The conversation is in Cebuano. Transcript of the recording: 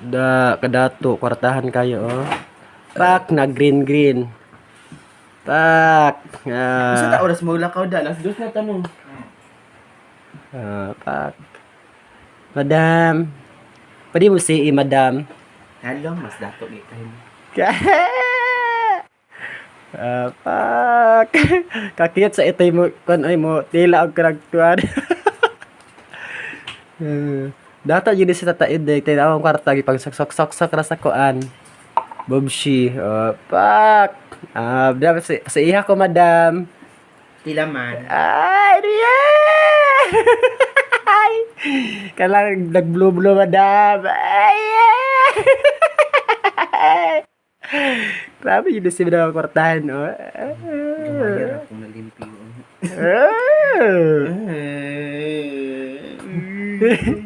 Da kadato kwartahan kayo oh. Pak na green green. Pak. Sa Ah, ta oras mo lakaw da, 2:00 na tanong. Ah, pak. Madam. Pwede mo si madam. Hello, mas dato gi kayo. Ah, pak. Kakiyat sa itoy mo kon ay mo tila og karagtuan. Dato yun si Tata Idek, tinawang kwarta gipang sok sok sok ra sa kuan. Bobshi, oh, pak. Ah, dapat sa iha ko, madam. Tila man. Ay, yeah! Ay, kailangan nag-blue-blue, madam. Ay, yeah! Grabe yun si madam ang kwartahan, oh. Gamay ra akong nalimpi. Ah.